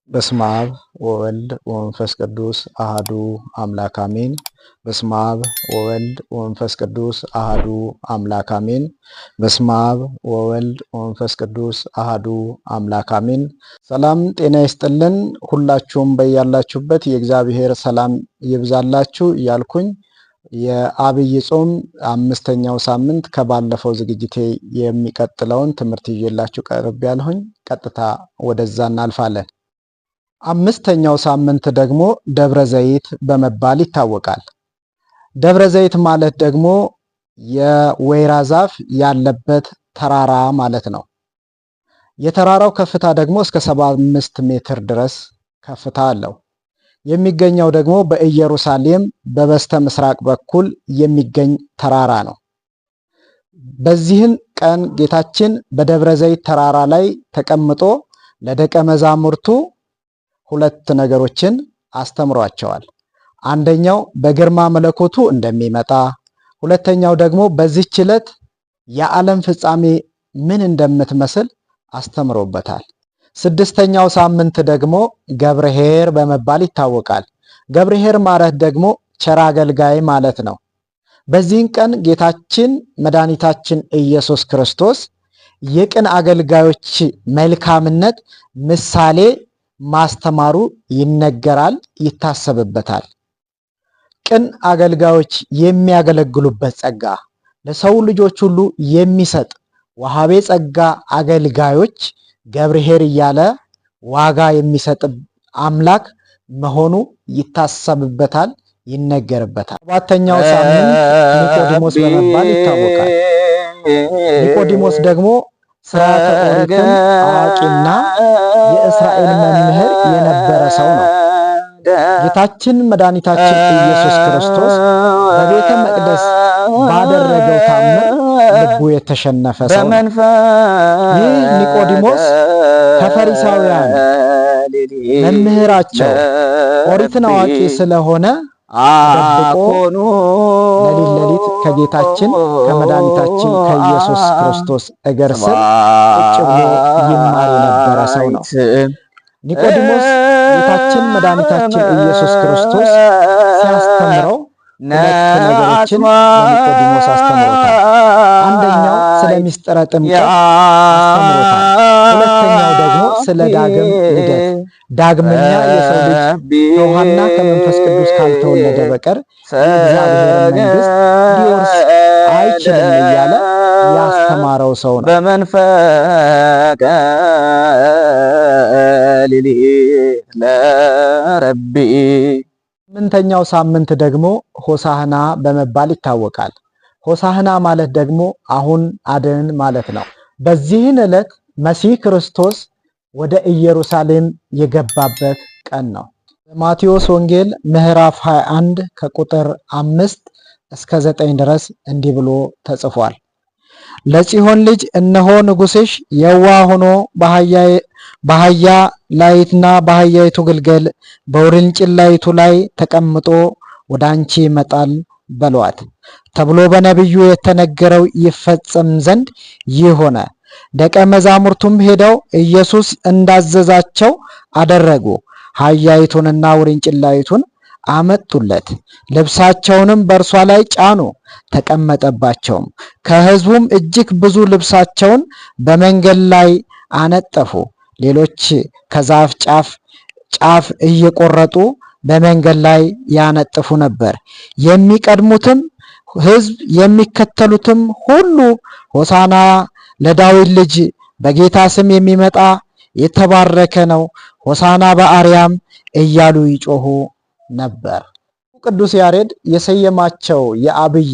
በስመ አብ ወወልድ ወመንፈስ ቅዱስ አሃዱ አምላክ አሜን። በስመ አብ ወወልድ ወመንፈስ ቅዱስ አሃዱ አምላክ አሜን። በስመ አብ ወወልድ ወመንፈስ ቅዱስ አሃዱ አምላክ አሜን። ሰላም ጤና ይስጥልን። ሁላችሁም በያላችሁበት የእግዚአብሔር ሰላም ይብዛላችሁ እያልኩኝ የአብይ ጾም አምስተኛው ሳምንት ከባለፈው ዝግጅቴ የሚቀጥለውን ትምህርት ይዤላችሁ ቀርብ ያልሁኝ ቀጥታ ወደዛ እናልፋለን። አምስተኛው ሳምንት ደግሞ ደብረ ዘይት በመባል ይታወቃል። ደብረ ዘይት ማለት ደግሞ የወይራ ዛፍ ያለበት ተራራ ማለት ነው። የተራራው ከፍታ ደግሞ እስከ 75 ሜትር ድረስ ከፍታ አለው። የሚገኘው ደግሞ በኢየሩሳሌም በበስተ ምስራቅ በኩል የሚገኝ ተራራ ነው። በዚህን ቀን ጌታችን በደብረ ዘይት ተራራ ላይ ተቀምጦ ለደቀ መዛሙርቱ ሁለት ነገሮችን አስተምሯቸዋል። አንደኛው በግርማ መለኮቱ እንደሚመጣ፣ ሁለተኛው ደግሞ በዚህች ዕለት የዓለም ፍጻሜ ምን እንደምትመስል አስተምሮበታል። ስድስተኛው ሳምንት ደግሞ ገብርኄር በመባል ይታወቃል። ገብርኄር ማለት ደግሞ ቸር አገልጋይ ማለት ነው። በዚህን ቀን ጌታችን መድኃኒታችን ኢየሱስ ክርስቶስ የቅን አገልጋዮች መልካምነት ምሳሌ ማስተማሩ ይነገራል፣ ይታሰብበታል። ቅን አገልጋዮች የሚያገለግሉበት ጸጋ ለሰው ልጆች ሁሉ የሚሰጥ ወሃቤ ጸጋ አገልጋዮች ገብርኄር እያለ ዋጋ የሚሰጥ አምላክ መሆኑ ይታሰብበታል፣ ይነገርበታል። ሰባተኛው ሳምንት ኒቆዲሞስ በመባል ይታወቃል። ኒቆዲሞስ ደግሞ ሥርዓተ ኦሪትን አዋቂና የእስራኤል መምህር የነበረ ሰው ነው። ጌታችን መድኃኒታችን ኢየሱስ ክርስቶስ በቤተ መቅደስ ባደረገው ታምር ልቡ የተሸነፈ ሰው ነው። ይህ ኒቆዲሞስ ከፈሪሳውያን መምህራቸው ኦሪትን አዋቂ ስለሆነ ተደብቆ ሌሊት ሌሊት ከጌታችን ከመድኃኒታችን ከኢየሱስ ክርስቶስ እግር ስር ቁጭ ብሎ ይማር የነበረ ሰው ነው። ኒቆዲሞስ ጌታችን መድኃኒታችን ኢየሱስ ክርስቶስ ሲያስተምረው ሁለት ነገሮችን ለኒቆዲሞስ አስተምሮታል። አንደኛው ስለ ምስጢረ ጥምቀት አስተምሮታል። ሁለተኛው ደግሞ ስለ ዳግም ልደት፣ ዳግመኛ የሰው ልጅ ከውሃና ከመንፈስ ቅዱስ ካልተወለደ በቀር የእግዚአብሔር መንግሥት ሊወርስ አይችልም እያለ ያስተማረው ሰው ነው። በመንፈቀ ሌሊት ለረቢ። ስምንተኛው ሳምንት ደግሞ ሆሳህና በመባል ይታወቃል። ሆሳህና ማለት ደግሞ አሁን አድን ማለት ነው። በዚህን ዕለት መሲህ ክርስቶስ ወደ ኢየሩሳሌም የገባበት ቀን ነው። በማቴዎስ ወንጌል ምዕራፍ 21 ከቁጥር 5 እስከ 9 ድረስ እንዲህ ብሎ ተጽፏል። ለጽዮን ልጅ እነሆ ንጉሥሽ የዋህ ሆኖ በአህያ ላይትና በአህያይቱ ግልገል በውርንጭላይቱ ላይ ተቀምጦ ወደ አንቺ ይመጣል በሏት ተብሎ በነቢዩ የተነገረው ይፈጸም ዘንድ ይህ ሆነ። ደቀ መዛሙርቱም ሄደው ኢየሱስ እንዳዘዛቸው አደረጉ። አህያይቱንና ውርንጭላይቱን አመጡለት፣ ልብሳቸውንም በእርሷ ላይ ጫኑ፣ ተቀመጠባቸውም። ከሕዝቡም እጅግ ብዙ ልብሳቸውን በመንገድ ላይ አነጠፉ። ሌሎች ከዛፍ ጫፍ ጫፍ እየቆረጡ በመንገድ ላይ ያነጥፉ ነበር። የሚቀድሙትም ሕዝብ የሚከተሉትም ሁሉ ሆሳና ለዳዊት ልጅ፣ በጌታ ስም የሚመጣ የተባረከ ነው፣ ሆሳና በአርያም እያሉ ይጮሁ ነበር። ቅዱስ ያሬድ የሰየማቸው የአብይ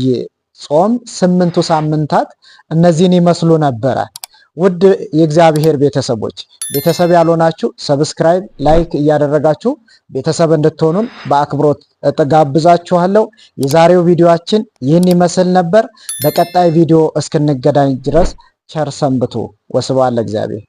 ጾም ስምንቱ ሳምንታት እነዚህን ይመስሉ ነበረ። ውድ የእግዚአብሔር ቤተሰቦች፣ ቤተሰብ ያልሆናችሁ subscribe፣ like እያደረጋችሁ ቤተሰብ እንድትሆኑን በአክብሮት እጋብዛችኋለሁ። የዛሬው ቪዲዮአችን ይህን ይመስል ነበር። በቀጣይ ቪዲዮ እስክንገናኝ ድረስ ቸር ሰንብቱ። ወስብሐት ለእግዚአብሔር።